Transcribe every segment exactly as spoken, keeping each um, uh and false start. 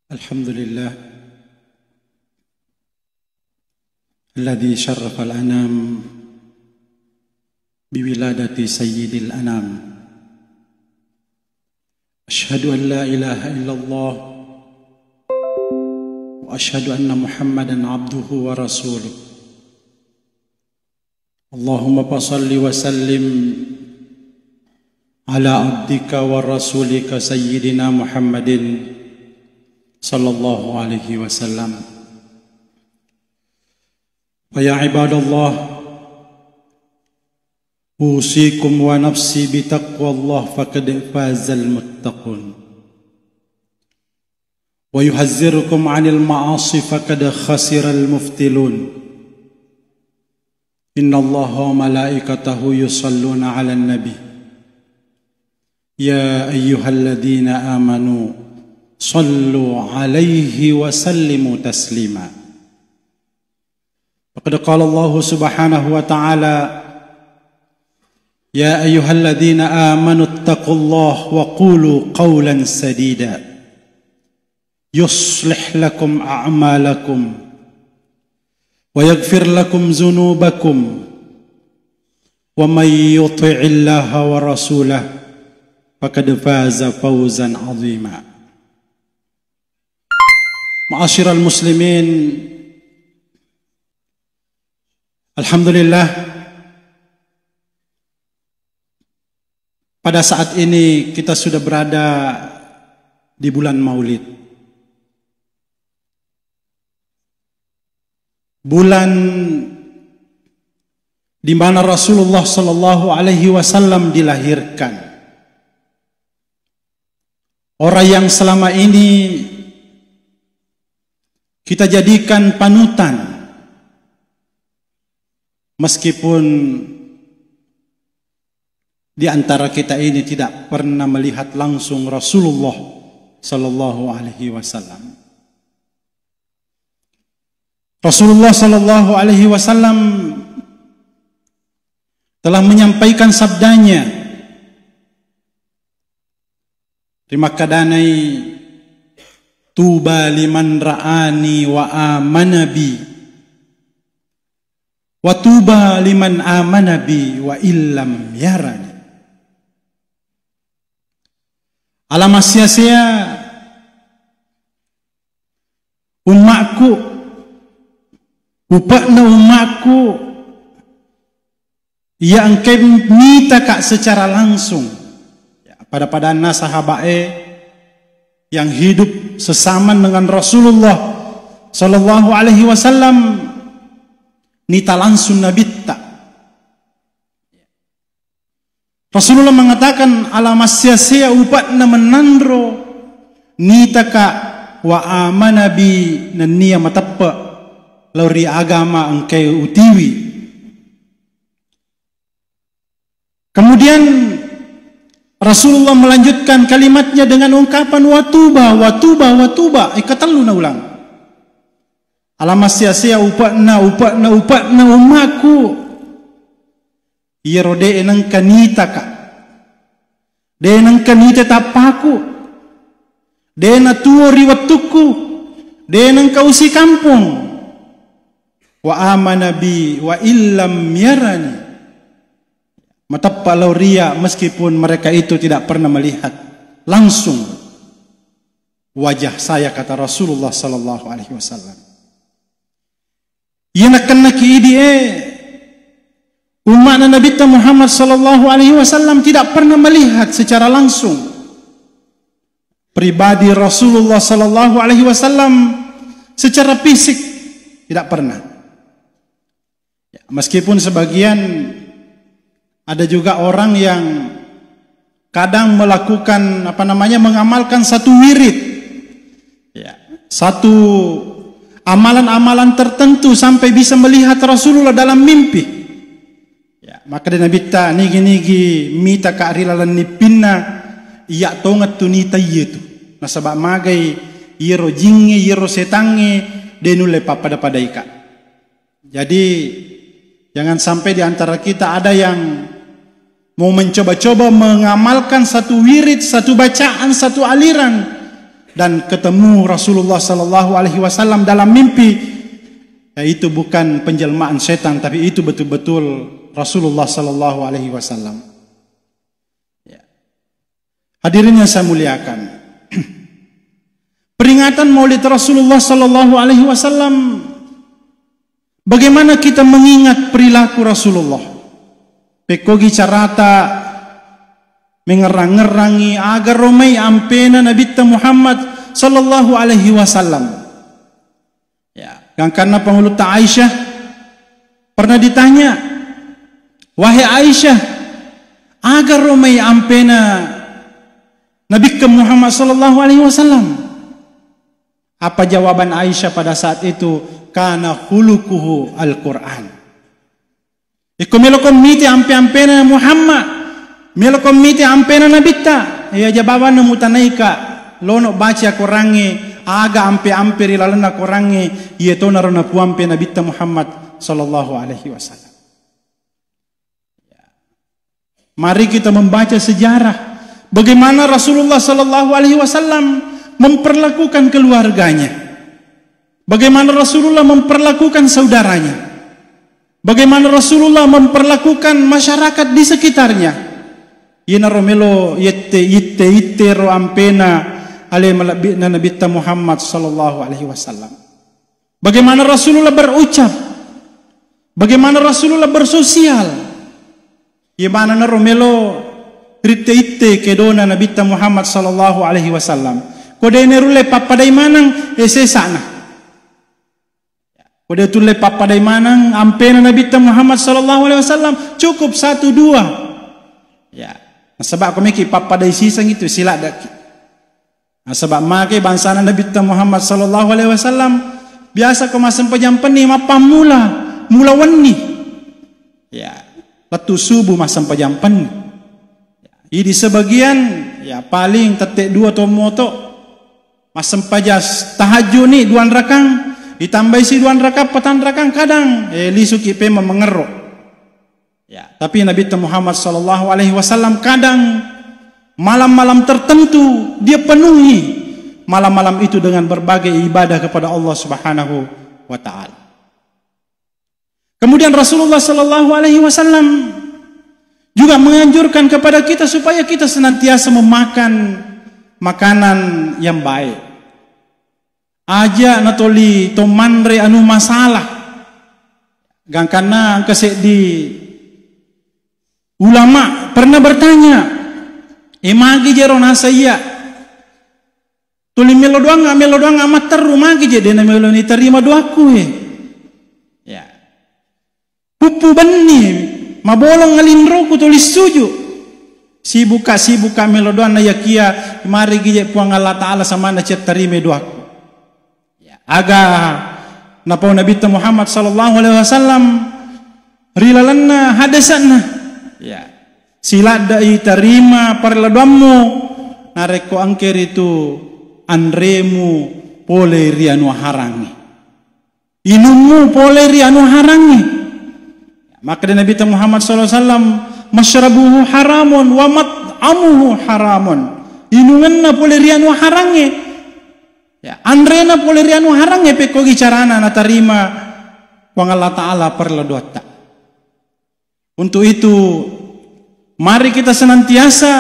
الحمد لله الذي شرف الأنام بولادة سيد الأنام. أشهد أن لا إله إلا الله وأشهد أن محمدا عبده ورسوله. اللهم فصل وسلم على عبدك ورسولك سيدنا محمد صلى الله عليه وسلم. فيا عباد الله، أوصيكم ونفسي بتقوى الله، فقد فاز المتقون. ويحذركم عن المعاصي، فقد خسر المبطلون. إن الله وملائكته يصلون على النبي، يا أيها الذين آمنوا صلوا عليه وسلموا تسليما. وقد قال الله سبحانه وتعالى: يا أيها الذين آمنوا اتقوا الله وقولوا قولا سديدا يصلح لكم أعمالكم ويغفر لكم ذنوبكم ومن يطع الله ورسوله فقد فاز فوزا عظيما. معاشر المسلمين، الحمد لله, pada saat ini kita sudah berada di bulan Maulid. Bulan di mana Rasulullah sallallahu alaihi wasallam dilahirkan. Orang yang selama ini kita jadikan panutan, meskipun di antara kita ini tidak pernah melihat langsung Rasulullah sallallahu alaihi wasallam. Rasulullah sallallahu alaihi wasallam telah menyampaikan sabdanya, rimakkadanai, "Tuba liman ra'ani wa amana bi, wa tuba liman amana bi wa illam yarani." Ala massiasea ummakku, upa'na ummakku, iya engkai mitaka secara langsung. Ya, pada-padanna sahaba'e yang hidup sesaman dengan Rasulullah sallallahu alaihi wasallam, nita langsung Nabitta. Rasulullah mengatakan, "Ala massiasea upa'na menanro, nitaka wa amana bi, nennia mateppe lao ri agama engkai utiwi." Kemudian Rasulullah melanjutkan kalimatnya dengan ungkapan, "Wa tuba, wa tuba, wa tuba." Ikatellu naulang. "Ala massiasea upa'na, upa'na, upa'na ummakku, iyaro de nengka nitaka, de nengka nite tappaku, de natuo ri wettukku, de nengka usi kampong. Wa amana bi wa illam yarani." Mateppa lao ria meskipun mereka itu tidak pernah melihat langsung wajah saya, kata Rasulullah sallallahu alaihi wasallam. Iya nakennaki idi e, umma'na Nabitta Muhammad sallallahu alaihi wasallam tidak pernah melihat secara langsung pribadi Rasulullah sallallahu alaihi wasallam secara fisik, tidak pernah. Ya, meskipun sebagian, ada juga orang yang kadang melakukan, apa namanya, mengamalkan satu wirid. Ya, satu amalan-amalan tertentu sampai bisa melihat Rasulullah dalam mimpi. Ya, maka de Nabitta, "Nigi-nigi mitaka ri laleng nippinna, iya tongeng tu nita iyetu. Nasaba magai iyaro jingnge, iyaro setangnge, de nulle pappada-padaika." Jadi, jangan sampai di antara kita ada yang mau mencoba-coba mengamalkan satu wirid, satu bacaan, satu aliran, dan ketemu Rasulullah sallallahu alaihi wasallam dalam mimpi, ya, itu bukan penjelmaan setan, tapi itu betul-betul Rasulullah sallallahu alaihi wasallam. Ya. Hadirin yang saya muliakan, peringatan Maulid Rasulullah sallallahu alaihi wasallam, bagaimana kita mengingat perilaku Rasulullah? Pekkogi carata mengerang-ngerangi agar romai ampena Nabitta Muhammad sallallahu alaihi wasallam. Ya, gangkanna Pangulutta Aisyah pernah ditanya, "Wahai Aisyah, agar romai ampena Nabikka Muhammad sallallahu alaihi wasallam?" Apa jawaban Aisyah pada saat itu? "Kana khuluquhu Al-Quran." Ikko meloko mite ampe-ampena Muhammad, meloko mite ampena Nabitta, iya jawabanna mutanaika, lono baca Korangnge, aga ampe-ampe ri lalenna Korangnge, iye tonaro napuampe Nabitta Muhammad sallallahu alaihi wasallam. Mari kita membaca sejarah bagaimana Rasulullah sallallahu alaihi wasallam memperlakukan keluarganya. Bagaimana Rasulullah memperlakukan saudaranya. Bagaimana Rasulullah memperlakukan masyarakat di sekitarnya. Iyanaro melo yette, itte, ittero ampena ale malebbi'na Nabitta Muhammad sallallahu alaihi wasallam. Bagaimana Rasulullah berucap? Bagaimana Rasulullah bersosial? Iya manenna ro melo ritte-itte kedona Nabitta Muhammad sallallahu alaihi wasallam. Ko de nerulle pappadai maneng, eh, sesana. Ko de tulle pappadai maneng ampena Nabitta Muhammad sallallahu alaihi wasallam, cukup satu dua. Ya. Nasaba ko meki pappadai siseng itu siladdaki. Nasaba mage bangsana Nabitta Muhammad sallallahu alaihi wasallam biasa ko massempajang penni mappammula, mula wenni. Ya, lettu subuh massempajang penni. Ya, idi sebagian, ya, paling tette dua to moto. Massempajang tahajud ni duan rakang, ditambaisi duan rakang, patang rakang, kadang, eh, lisuki pema mengerro. Ya, tapi Nabi Muhammad sallallahu alaihi wasallam kadang malam-malam tertentu dia penuhi malam-malam itu dengan berbagai ibadah kepada Allah Subhanahu wa taala. Kemudian Rasulullah sallallahu alaihi wasallam juga menganjurkan kepada kita supaya kita senantiasa memakan makanan yang baik. Aja natoli to manre anu masalah. Gangkanna engka seddi ulama pernah bertanya, "E, magi jero nasa iya? Tuli melo doang, melo doang matteru, magi je dena melo ni terima doaku e?" Ya. Puppu benni, mabolong alinroku tuli suju. Sibuka-sibuka melo doanna yakia, marigi je Puang Allah Ta'ala samanna cettarime doaku. Ya, aga napau Nabitta Muhammad sallallahu alaihi wasallam ri lalenna hadesa'na. Ya. Siladdai tarima parella doammu, narekko engke ritu anremu pole ri anu harangi. Inummu pole ri anu harangnge. Makkeda Nabitta Muhammad sallallahu alaihi wasallam, "Masyrabuhu haramun wa mat'amuhu haramun." Inungenna pole ri anu harangnge. Ya, anrena pole ri anu harangnge, pekkogi carana natarima Puang Allah Ta'ala parella doatta. Untuk itu, mari kita senantiasa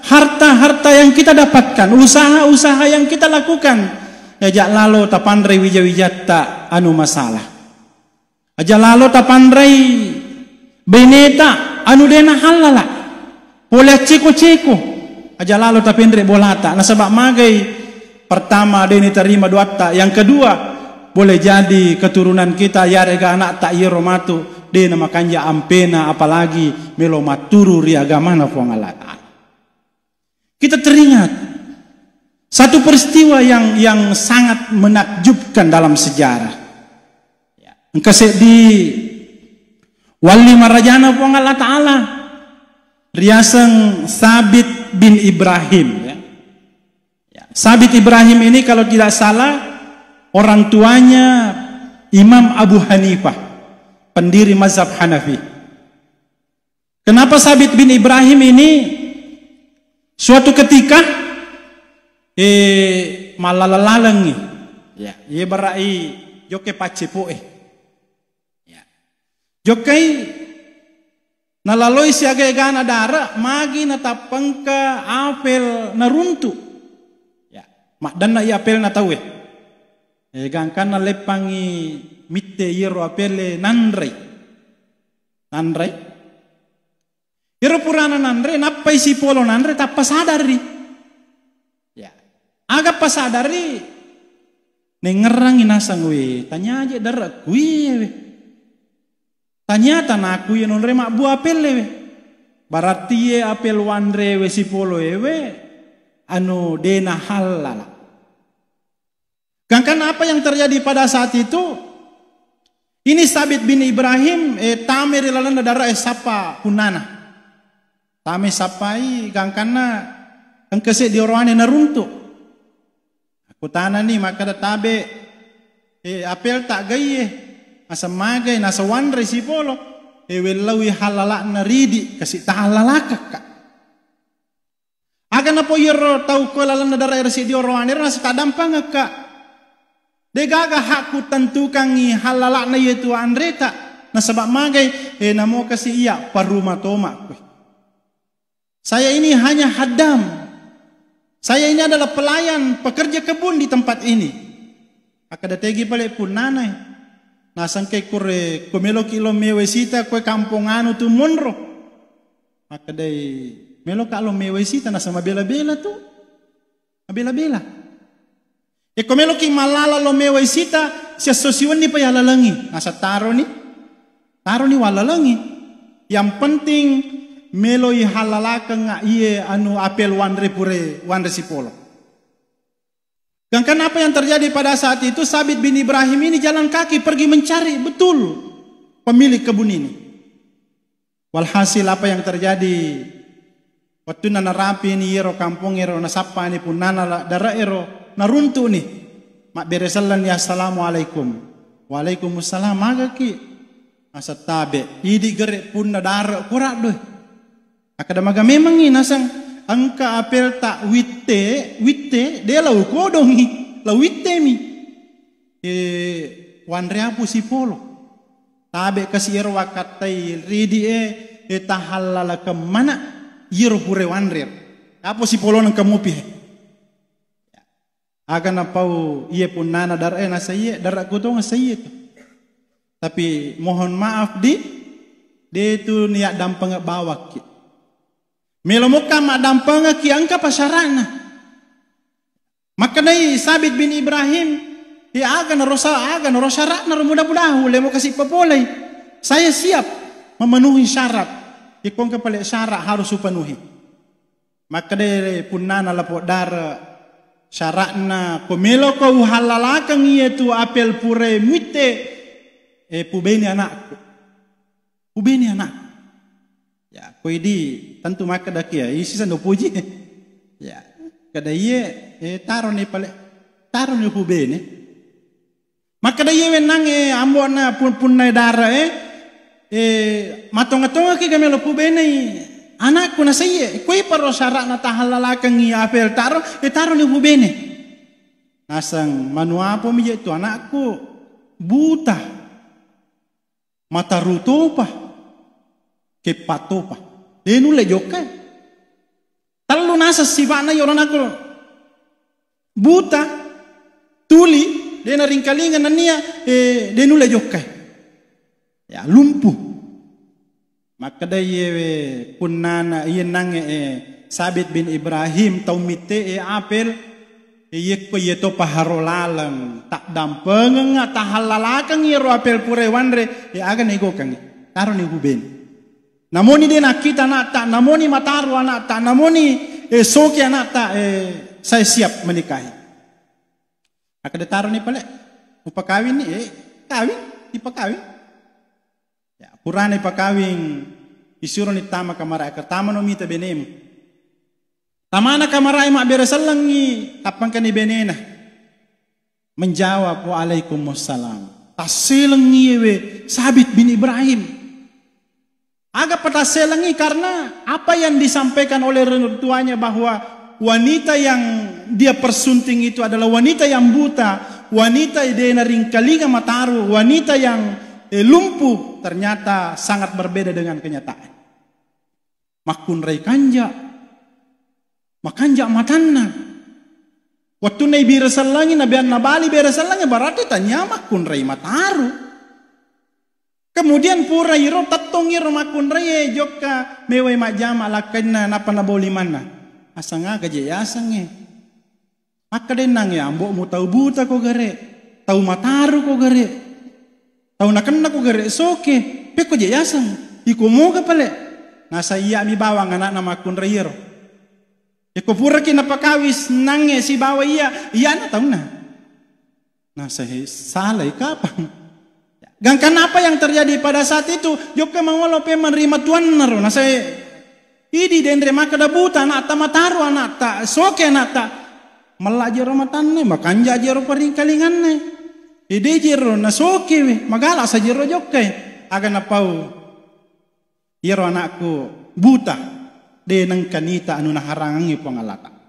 harta-harta yang kita dapatkan, usaha-usaha yang kita lakukan, aja lalo tapanrei wija-wijatta anu masalah. Aja lalo tapanrei beneta anu dena halala. Pole acceko-ceko. Aja lalo tapenre bolata. Nasaba magai, pertama, de nitarima doatta. Yang kedua, boleh jadi keturunan kita, yarega anakta iyaro matu, de namakanja ampena, apalagi melo matturu ri agamana Puang Allah Ta'ala. Kita teringat satu peristiwa yang, yang sangat menakjubkan dalam sejarah. Ya. Engka seddi walli marajana Puang Allah Ta'ala, riaseng Sabit bin Ibrahim, ya. Ya, Sabit Ibrahim ini kalau tidak salah orang tuanya Imam Abu Hanifah, pendiri mazhab Hanafi. Kenapa Sabit bin Ibrahim ini suatu ketika Eh, mallaleng-lalengngi. Ya, iye bara'i jokke paccepo'e. Ya. Jokkai nalaloi siaga egana dare', magi natappengka apel naruntu'. Ya, maddanna i apelna tauwe. Eh, gangkanna leppangngi mitte iyero apele nanrei. Nanrei. Iyero purana nanre, nappai sipolo nanre, tappa sadarri. Ya. Aga pasadarri, nengngerangngi naseng, "We, tania je dare' kuiye we. Tania tanaku iye nonre mabbua apelle we." Berarti iye apel wanre we sipolo ewe, anu dena hallala. Gangkanna apa yang terjadi pada saat itu? Ini Sabit bin Ibrahim, eh, tame ri lalenna dare' e sappa punnana. Tame sappai gangkanna engka seddi oroane naruntu'. Akkutanani makkeda, "Tabe', eh, apel ta' gaiye, naseng magai, naseng wanre sipolo, eh, wellaui hallala'na ridi', kasi' tahallalakakka." Aga napo iyaro tau ko lalenna dare' ero seddi oroane ro naseng taddampengekka. Degaga hakku tentukangngi hallala'na iyetu anreta, nasaba' magai, eh, namo kasi' iya paruma toma' koe. Saya ini hanya haddam. Saya ini adalah pelayan, pekerja kebun di tempat ini. Akkeda tegi pale punnana e. Nasengke kure ko meloki lo mewai sita koe kampong anu tu monro. Makkedai, "Meloka lo mewai sita?" Naseng mabela-bela tu. Mabela-bela. E ko meloki mallala lo mewai sita, siasso siwenni pa yallalengi. Naseng taroni. Taroni wallalengi. Yang penting meloi hallalakeng iye anu apel wanre pure wanre sipolo. Gangkan apa yang terjadi pada saat itu, Sabit bin Ibrahim ini jalan kaki pergi mencari betul pemilik kebun ini. Walhasil, apa yang terjadi, wettunna narapini iyaro kampong ero, nasappani punnana la-, dare' ero, naruntu'ni. Mabbere sellenni, "Assalamualaikum." "Waalaikumsalam, magaki?" Naseng, "Tabe', idi' gere' punna dare' kura' doe." Akkeda, "Maga memangngi?" Naseng, "Engka apelta witte, witte, de' la ukodongi, la wittemi. E, wanre apu sipolo. Tabe' kasi' ero wakkattai ridi'e, e, tahallalakeng mana' iyaro pura wanre. Apo sipolona engka mupi he." Aga napau iye punnana dare', e, nasaiye, dare' kutongeng saiye tu. Tapi mohon maaf di, de' tu niaddampengeng bawakki. Melo mokka maddampengekki, engka pa syara'na. Makkedai Sabit bin Ibrahim, "Ya, aga naro sa-, aga naro syara'na ro, mudah-mudahan ulle mo kasi' papolei. Saya siap memenuhi syarat. Ikongka pale syarat harus upenuhi." Makkedai punnana, "Lapo dare', syara'na ko meloko uhallalakeng iyetu apel purae muitte, e, pubene anakku. Pubene anakku." Ya, ko idi tentu makkeda kia, isi sando puji. Ya, keda iye, e, taroni pale, taroni pubene. Makkeda iye wennangnge, ambo'na pun-, punna dare', e, e, matonga-tongaki ga melo pubenei anakku, nasaiye. Koi paro syara'na tahallalakengngi apel taro, e, taroni pubene. Naseng, "Manu apomi je tu anakku? Buta. Mataru topa. Keppa topa. De' nulle jokkai." Tellu naseng sipa'na iyaro anakku. Buta, tuli, de' naringkalinga nennia, e, de' nulle jokkai. Ya, lumpuh. Makkeda iyewe punnana, iye nangnge, e, Sabit bin Ibrahim, tau mitte, e, apel, e, iyekko iye to paharo laleng, taddampengengnga, tahallalakeng iyaro apel purae wanre, e, aga naegokangngi, taroni hubeni. Namoni de' nakkita ana'ta, namoni mataru ana'ta, namoni, e, soki ana'ta, e, saya siap menikahi. Akkeda, "Taroni pale, upakawinni." E, kawing, ipakawing. Ya, purana ipakawing, isuroni tama kamarae, "Tamano mita benemu." Tamana kamarae, mabbere sellengngi, tappangkani benena. Menjawab, "Waalaikumsalam." Tasselengngi iyewe Sabit bin Ibrahim. Aga patasselengngi? Karena apa yang disampaikan oleh orang tuanya bahwa wanita yang dia persunting itu adalah wanita yang buta, wanita de naringkalinga mataru, wanita yang, eh, lumpuh, ternyata sangat berbeda dengan kenyataan. Makkunrai kanja, makanja matanna. Wettunna ibira sellangi, nabianna bali bera sellangi, berarti tania makkunrai mataru. Kemudian pura iro tettong iro makkunrai, eh, jokka mewai majjama lakkainna, nappa nabau limanna. Asang aga je yasengnge? Makkedennangnge, ambo'mu tau buta ko gare, tau mataru ko gare, tau nakenna ko gare soke, pekko je yaseng, iko moga pale. Nasa iya mi bawang anakna makkunrai ero. Iko puraki napakawis nangnge sibawa iya, iyana taunna. Nasa he, salai kapang. Gangkan apa yang terjadi pada saat itu? Jokka mangolo pe menerima tuanna ro. Nasa he, idi denre makkeda buta anakta, mataru anakta, soke anakta. Mella jero matanne, makanja jero paringkalinganne. Ede jero nasoke we, magala sa jero jokkai. Aga napau, iyaro anakku buta, de nengka nita anu naharangangi Puang Allah Ta'ala.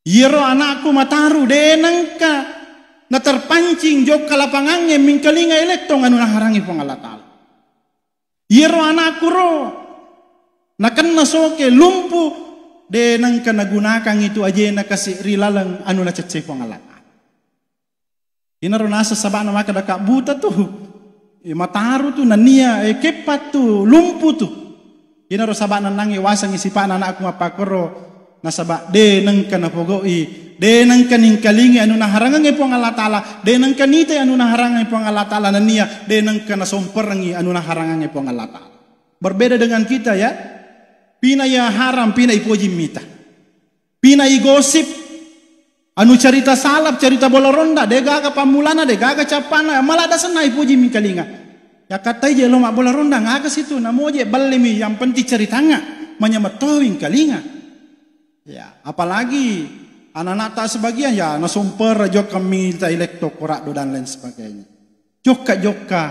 Iyaro anakku mataru, de nengka naterpancing jokka lapangangnge mingkalinga elektong anu naharangi Puang Allah Ta'ala. Iyaro anakku ro nakenna soke lumpuh, de nengka nagunakan itu ajena kasi ri laleng anu naceccei Puang Allah Ta'ala. Inaro naseng saba'na makkeda ka buta tu, eh, mataru tu, nennia, eh, keppa tu, lumpuh tu. Inaro saba'na nangnge wasengngi sipa'na anakku mappakkoro, nasaba de nengka napogau'i, de nengka ningkalingi anu naharangangnge Puang Allah Ta'ala, de nengka nitai anu naharangangnge Puang Allah Ta'ala, nennia de nengka nasomperengngi anu naharangangnge Puang Allah Ta'ala. Berbeda dengan kita, ya. Pina iya haram, pina ipoji mita. Pina igosip, anu carita salap, carita bola ronda, de gaga pammulana, de gaga cappana, maladda senna ipuji mingkalinga. Yakattai je lo mabbola ronda, ngaga situ, namoje ballimi, yang penting caritangnga, manyameng to wingkalinga. Ya, apalagi anak-anak tak sebagian, ya, nasomper jokka mita elektro, koraddo, dan lain sebagainya. Jokka-jokka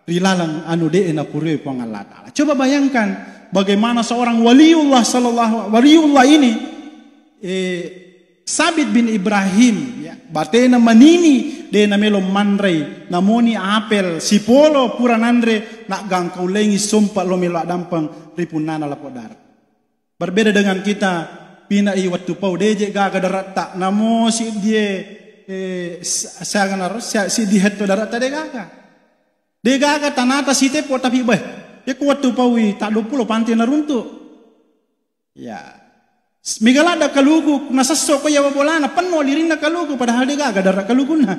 ri laleng anu de'e napurui Puang Allah Ta'ala. Coba bayangkan bagaimana seorang waliullah sallallahu, waliullah ini, eh, Sabit bin Ibrahim, ya, batena manini, de namelo manrei, namoni apel sipolo pura nanre, naggangkaulengi sompa lo melo addampeng ri punnana lapong dara. Berbeda dengan kita, pinai wettu pau, deje gaga daratta, namo siddie, eh, sa-, siaga naro, sia-, siddi hetto daratta de gaga. De gaga tanata sitepo tapi beh, yakko wettu paui, tak dua puluh pantai naruntu. Ya. Mega ladda kaluku, nasesso ko yawa bolana, penno lirinna kaluku, padahal de gaga dara kalukunna.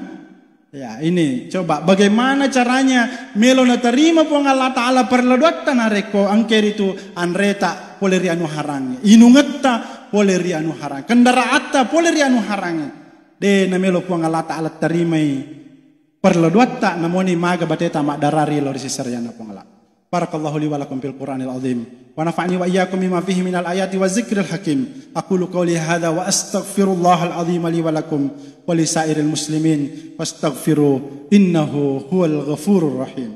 Ya, ini coba bagaimana caranya melo natarima Puang Allah Ta'ala perladuatta narekko engke ritu anreta pole ri anu harangnge, inungetta pole ri anu harang, kendaraatta pole ri anu harangnge. De namelo Puang Allah Ta'ala tarimai perladuatta, namoni maga bateta maddarari lao ri sesarianna Puang Allah. بارك الله لي ولكم في القرآن العظيم، ونفعني وإياكم بما فيه من الآيات والذكر الحكيم. أقول قولي هذا وأستغفر الله العظيم لي ولكم ولسائر المسلمين، فاستغفروه إنه هو الغفور الرحيم.